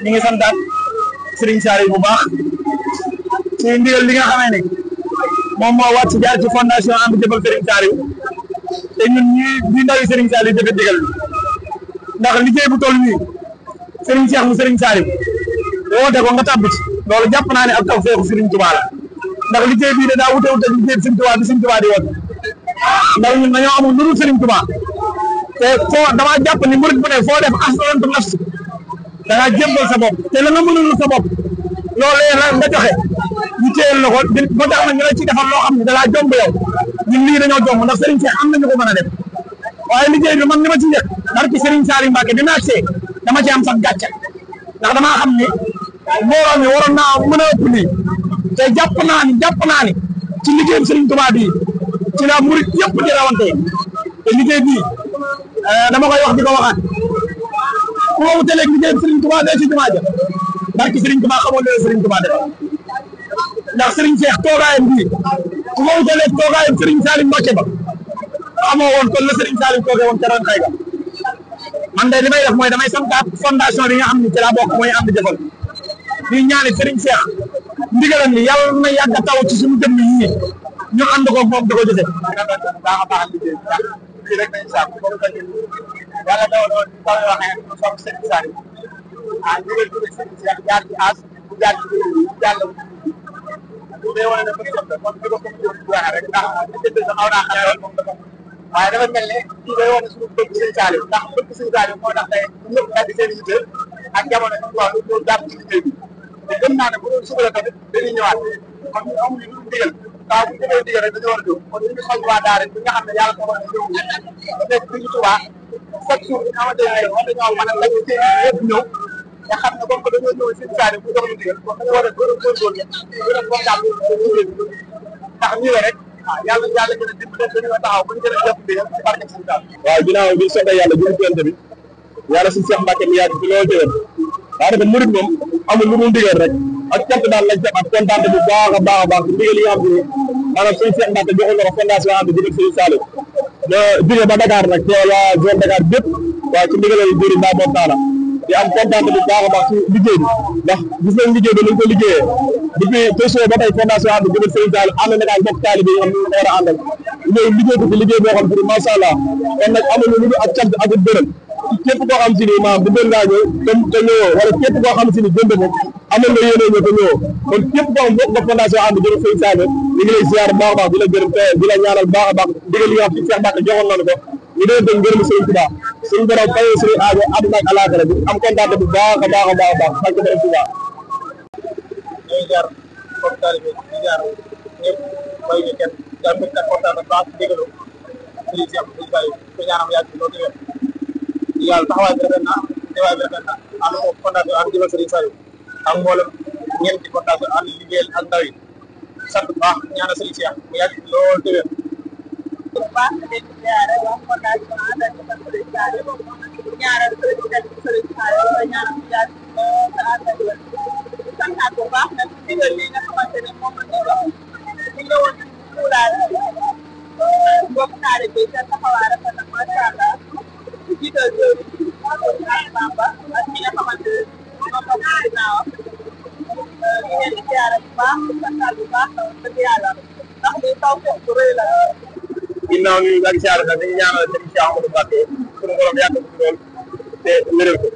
ñu ngi santaat Serigne Saliou bu baax ci ndigal li nga xamee ne moom moo wàcc jaar ci fondation ànd jëfal Serigne Saliou te ñun ñi ndawi Serigne Saliou jëfe digal ndax liggéey bu toll nii Serigne Cheikh mu Serigne Saliou woote ko nga tàbb ci loolu jàpp naa ne ak taw feexu Serigne Touba la ndax liggéey bii de daa wute wute liggéey Serigne Touba bi Serigne Touba di woote ndax ñun dañoo amul lu dul Serigne Touba te foo damaa jàpp ni murid bu ne foo def aslantu nafsi da ngaa jébbal sa bopp te la nga mënul sa bopp loolee la nga joxe ñu téyel la ko ba tax na ñu la ci defal loo xam ne da laa jomb yow ñun lii dañoo jomb ndax Serigne Cheikh am nañu ko mën a def waaye liggéey bi man li ma ci njëkk barki Serigne Saliou Mbacké bi ma agsee dama ci am sax gàcce ndax damaa xam ni mbooloo mi waroon naa mën a ëpp lii te jàpp naa ni ci liggéeyam Serigne Touba bii ci la murid yëpp di rawante te liggéey bii dama koy wax di ko waxaat ku ma wutaleeg liggéeyam Serigne Touba bee ci jumaa ja barki Serigne Touba xamoon na Serigne Touba def ndax Serigne Cheikh toogaayam bii ku ma wutaleeg toogaayam Serigne Saliou Mbacké ba xamoo woon kon la Serigne Saliou toogee woon ca ron xëy ga man de li may def mooy damay santaat fondation bi nga xam ne ci laa bokk mooy ànd jëfal di ñaani Serigne Cheikh ndigalam ni yàlla na yàgg a taw ci suñu jëmm yi ñu ànd ko moom di ko jëfe baax a baax liggéey ndax fii rek nañ saako yàlla daw doon taw waxee ñu soog Serigne Saliou ndigal jóge Serigne Cheikh jaar ci as bu jaar ci jàll bu dee wane ne bëgg jëm kon bi ko ko waxee rek ndax diggante sa xaw naa xale moom dafa waaye dafa mel ne kii day wane suñu bëgg Serigne Saliou ndax bëgg Serigne Saliou moo tax tey ñëpp daal di seen yitte ak jamono ci tool pour jàpp ci liggéey bi te gëm naa ne bu doon suba la tamit dañuy ñëwaat kon ñu amuñu lu ndigal saa bu ñu defee ndigal rek dañoo war a jóg kon ñu ngi xool waa daara bi nga xam ne yàlla ko wax ñëw nekk fii ci Touba chaque jour xamante ne war nañoo mën a lekk ci yëpp ñëw nga xam ne comme que dañoo ñëw seen saa bu jox ñu ndigal kon dañoo war a gën a góorgóorlu gën a kontaan ndax nii la rek waaw yàlla gën a dimbali dañoo taxaw bu ñu gën a def ndigal ci barke si daal. waaw ginnaaw bi soobee yàlla jël jënd bi yàlla si Cheikh Mbacke mi yàgg ci loolu déwén daa defe murid moom amul lu dul ndigal rek ak cant daal lañ def ak kontaan bu baax a baax ndigal yi nga xam ne maanaam suñu Cheikh Mbacke joxoon na ko fondation am bi jëmale Serigne Saliou ba jóge ba Dakar nag te waa zone Dakar bépp waaw ci ndigal yi jëriñ daa moom taala di am kontaan bu baax a baax ci liggéey bi ndax gis nañ liggéey bi nañ ko liggéeyee depuis question ba tey fondation am bi jëmale Serigne Saliou ànd na ak mbokk taalibe yi nga xam ne war a àndal ñëw liggéey ko ci liggéey boo xam ne macha allah kon nag amuñu lu dul ak cant ak bërëm képp koo xam si ni maanaam bu doon ngaa ñëw te ñëwoo wala képp koo xam si ni jënd moom amoon na yéene ñëw te ñëwoo kon képp koo xam bokk nga fondation ànd jërëm Serigne Saliou ñu ngi lay ziar baax a baax di la gërëm te di la ñaanal baax a baax digal li nga xam ci Cheikh Mbacke joxoon nañu ko ñu doon dem ngërëm Serigne Touba suñu borom fayee suñu aajo àdduna ak àllaaxira bi am kontaan bu baax a baax a baax a baax sant Serigne Touba ñuy jaar comme taalibe di jaar ñëpp may ñu kenn jaar ko tak kontaan baax digalu Serigne Cheikh Mbacke ko ñaanam yàgg loolu wér yàlla taxawaay bi rafet na teewaay bi rafet na ànd ko fondation ànd jëmale Serigne Saliou ak mboolem ñeenti fondation ànd liggéeyal ak ndaw yi sant bu baax ñaanal Serigne Cheikh mu yàgg lool te wér bu baax di ziaré wax fondation ànd jëmale Serigne Saliou ñaanal Serigne Saliou ko ñaanal mu yàgg lool te ànd ak wér santaat bu baax nag digal li nga xamante ne moom la ñu jox ñu ñëwoon kuulaal mbokk taalibe bi seen taxawaay rafet na macha allah jiital jëwri Bamba ak ñi nga xamante ne moom la ko ginnaawam ñu leen di ziare bu baax di santaat bu baax dëgg yàlla ndax li taw feex bu rëy la ginnaaw ñu ak ziare nag dañuy ñaanal Serigne Cheikh Amadou Mbacke suñu borom yàgg ci lool te wéral ko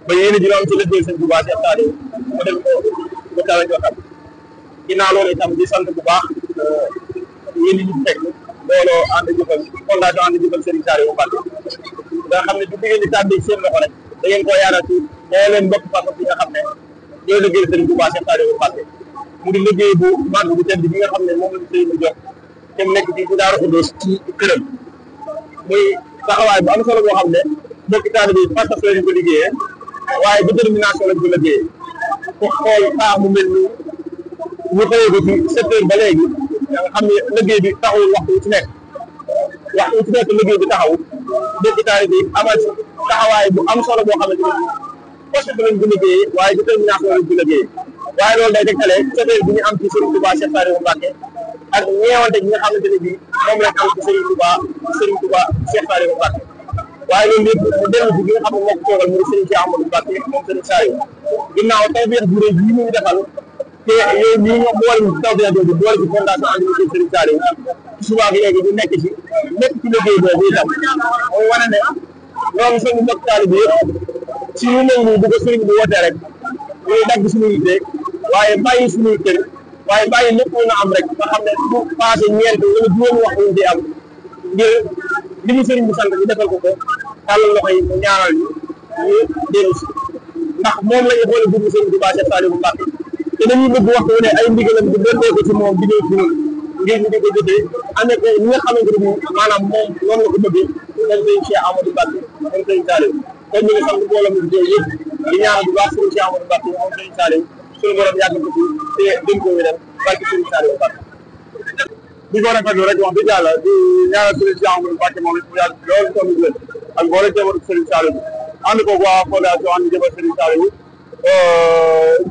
ba yéen ji am ci liggéey Serigne Touba Cheikh Saliou mu dem ko bu kawe jotam ginnaaw loolu itam di sant bu baax yéen ñi ñu fekk looloo ànd jëfal fondation ànd jëfal Serigne Saliou Mbacke nga xam ne du diggéen di tàbbi seen loxo rek da ngeen koo yaaral ci moo leen bokk façon bi nga xam ne ñooy liggéey Serigne Touba Cheikh Saliou Mbacke mu di liggéey bu màgg bu tedd bi nga xam ne moom la Serigne jox te mu nekk ci Daaru Xudoos ci këram muy taxawaay bu am solo boo xam ne mbokki taalibe bi parce que lañ ko liggéeyee waaye détermination lañ ko liggéeyee ku xool saa mu mel ni ñu xëyee ko ci 7 heures ba léegi nga xam ne liggéey bi taxawul waxtu ci nekk liggéey bi taxawul mbokki taalibe bi amal ci taxawaay bu am solo boo xamante ne poste bi lañ ko liggéeyee waaye détermination lañ ko liggéeyee waaye loolu day tegtale cofeel bi ñu am ci Serigne Touba Cheikh Saliou Mbacke ak ñeewante gi nga xamante ne bii moom lañ am ci Serigne Touba Cheikh Saliou Mbacke waaye loolu yëpp mu dellu ci gi nga xam ne moo ko toogal muy Serigne Cheikh Amadou Mbacke moom Serigne Saliou ginnaaw tawfeex bu rëy yi ñu defal te yow ñii ñoo boole ci tawfeex boobu boole ci fondation ànd liggéey Serigne Saliou ci suba ak léegi ñu nekk ci liggéey boobu itam mooy wane ne ñoom suñu mbokk taalibe bi yëpp ci ñu mel nii bu ko Serigne bi wootee rek ñuy dagg suñu yitte waaye bàyyi suñuy kër waaye bàyyi lépp lu nga am rek nga xam ne su passé ñeent wala juróomi waxtu ñu di am ngir li ñu Serigne bi sant ñu defal ko tàllal loxo yi mu ñaanal ñu dellu si ndax moom la ñu boole dugg Serigne Touba Cheikh Saliou Mbacke te dañuy bëgg waxtu wu ne ay ndigalam di delloo ko ci moom di ñëw ci ñun ngir ñu di ko jotee amee ko ñi nga xamante ne maanaam moom noonu la ko bëggee moom Serigne Cheikh Amadou Mbacke moom Serigne Saliou kon ñu ngi sant mbooloo mi yëpp di ñaanal bu baax Serigne Cheikh Amadou Mbacke moom Serigne Saliou suñu borom yàgg ko fi te gën koo wéral barke Serigne Saliou Mbacke di ko rafetlu rek wax dëgg yàlla di ñaanal Serigne Cheikh Amadou Mbacke moom it mu yàgg loolu tamit leen ak boole jëmatu Serigne Saliou ànd ko waa fondation ànd jëmale Serigne Saliou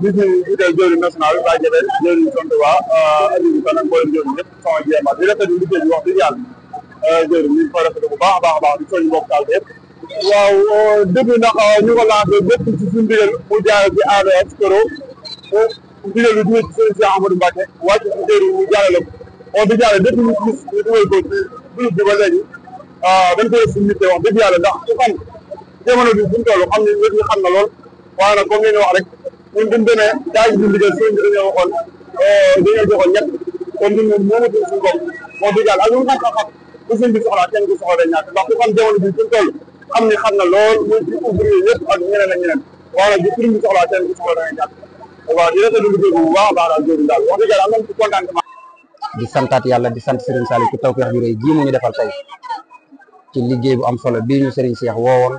di si jiital jëwriñ national ba jëbel jëwriñ sant waa Aliou Kane ak mboolem jëwriñ ñëpp sama jéema di rafetlu liggéey bi wax dëgg yàlla jëwriñ ñu ko rafetlu bu baax a baax di soññ mbokk taal bi yëpp waaw depuis ndax ñu ko lancé bépp ci suñu ndigal mu jaar ci AVS Koro ndigal bi dugal ci Serigne Cheikh Amadou Mbacke wàcc ci jëwriñ mu jàllale ko wax dëgg yàlla depuis ñu gis ñu dugal ko ci groupe bi ba léegi dañ koy suñu nit wax dëgg yàlla ndax su xam jamono bi buñ toll xam ne wét ñu xam na lool waaye nag comme ni ñu wax rek ñun duñ demee daaj bi ndigal sëñ bi dañoo waxoon dañoo joxoon ñett kon ñun moom moomatul suñu bopp wax dëgg yàlla ak ñu xam-xam bu sëñ bi soxlaa kenn ku soxla ñàkk ndax ku xam jamono bi buñ toll xam ne xam na lool muy ci ouvrier yëpp ak ñeneen ak ñeneen waaye nag bu sëñ bi soxlaa kenn ku soxla da ngay ñàkk waaw di rafetlu liggéey bu baax a baax daal jëriñ daal wax dëgg yàlla am nañ ci contentement di santaat yàlla di sant Serigne Saliou ci tawfeex ju rëy ji mu ñu defal tey ci liggéey bu am solo bii ñu Serigne Cheikh woowoon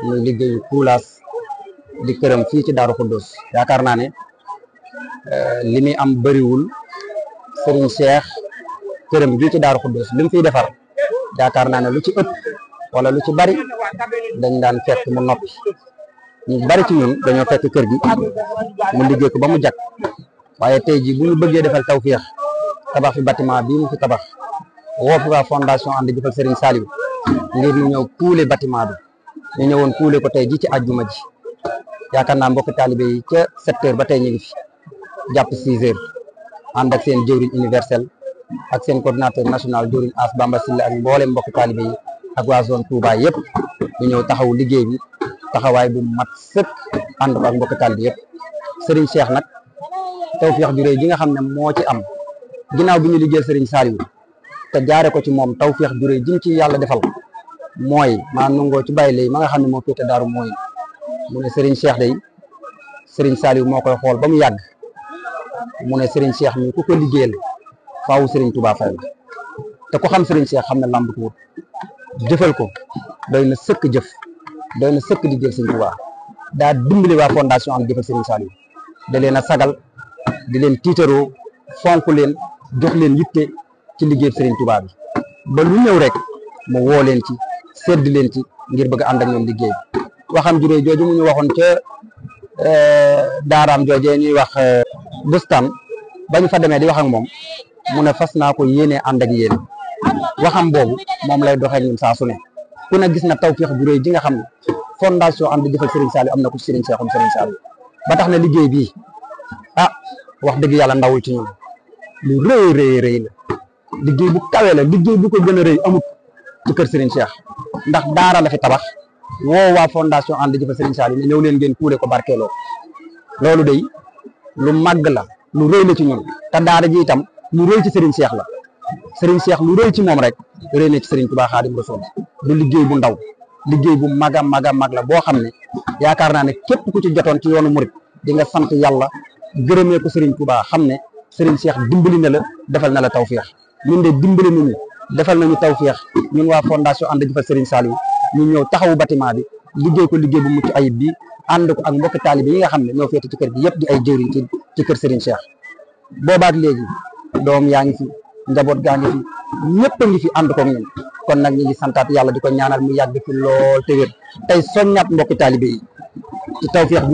muy liggéeyu kuulaas di këram fii ci Daaru Xuddus yaakaar naa ne li muy am bëriwul. Serigne Cheikh këram bii ci Daaru Xuddus li mu fiy defar yaakaar naa ne lu ci ëpp wala lu ci bari dañ daan fekk mu noppi ñu bari ci ñun dañoo fekk kër gi mu liggéey ko ba mu jag waaye tey jii bu ñu bëggee defal tawféex tabax fi bâtiment bii mu fi tabax woo fi waa fondation ànd jëfal Serigne Saliou ngir ñu ñëw kuule bâtiment bi ñu ñëwoon kuule ko tey jii ci àjjuma ji yaakaar naa mbokk taalibe yi ca 7 heures ba tey ñu ngi fi jàpp 6 heures ànd ak seen jëwriñ universel ak seen coordinateur national jëwriñ As Bamba Silla ak mboolem mbokk taalibe yi ak waa zone Touba yëpp ñu ñëw taxaw liggéey bi taxawaay bu mat sëkk ànd ko ak mbokk taalibe yëpp Serigne Cheikh nag tawfeex ju rëy ji nga xam ne moo ci am ginnaaw bi ñu liggéey Serigne Saliou te jaare ko ci moom tawfeex ju rëy ji ci yàlla defal mooy maa nangoo ci bàyyi lay ma nga xam ne moo féete daaru mooy mu ne Serigne Cheikh day Serigne Saliou moo koy xool ba mu yàgg mu ne Serigne Cheikh mi ku ko liggéeyal faawu Serigne Touba fay la te ku xam Serigne Cheikh xam ne lamb ko wut jëfal ko doy na sëkk jëf doy na sëkk liggéeyal Serigne Touba daa dimbali waa fondation ànd jëfal Serigne Saliou da leen a sagal di leen tiitaroo fonk leen jox leen yitte ci liggéey Serigne Touba bi ba lu ñëw rek mu woo leen ci sedd leen ci ngir bëgg a ànd ak ñoom liggéey bi waxam juree jooju mu ñu waxoon ca daaraam joojee ñuy wax bustaan ba ñu fa demee di wax ak moom mu ne fas naa ko yéenee ànd ak yéen waxam boobu moom lay doxee ñun saa su ne ku ne gis na tawfeex ju rëy ji nga xam ne fondation ànd jëfal Serigne Saliou am na ko Serigne Cheikh Serigne Saliou ba tax na liggéey bii wax dëgg yàlla ndawul ci ñun lu rëy la liggéey bu kawe la liggéey bu ko gën a rëy amut ci kër Serigne Cheikh ndax daara la fi tabax woo waa fondation ànd jëfal Serigne Saliou ne ñëw leen ngeen kuule ko barkeeloo loolu day lu màgg la lu rëy la ci ñun te daara ji itam lu rëy ci Serigne Cheikh la Serigne Cheikh lu rëy ci moom rek rëy na ci Serigne Touba Xaadim Rasul du liggéey bu ndaw liggéey bu mag a mag la boo xam ne yaakaar naa ne képp ku ci jotoon ci yoonu murit di nga sant yàlla gërëmee ko Serigne Touba xam ne Serigne Cheikh dimbali na la defal na la tawféex ñun de dimbali nañu defal nañu tawféex ñun waa fondation ànd jëfal Serigne Saliou ñu ñëw taxawu bâtiment bi liggéey ko liggéey bu mucc ayib bi ànd ko ak mbokk taalibe yi nga xam ne ñoo féete ci kër gi yëpp di ay jëwriñ ci kër Serigne Cheikh boobaak léegi doom yaa ngi fi njaboot gaa ngi fi ñëpp a ngi fi ànd koog ñun kon nag ñu ngi santaat yàlla di ko ñaanal mu yàgg fi lool te wér tey soññaat mbokk taalibe yi ci tawféex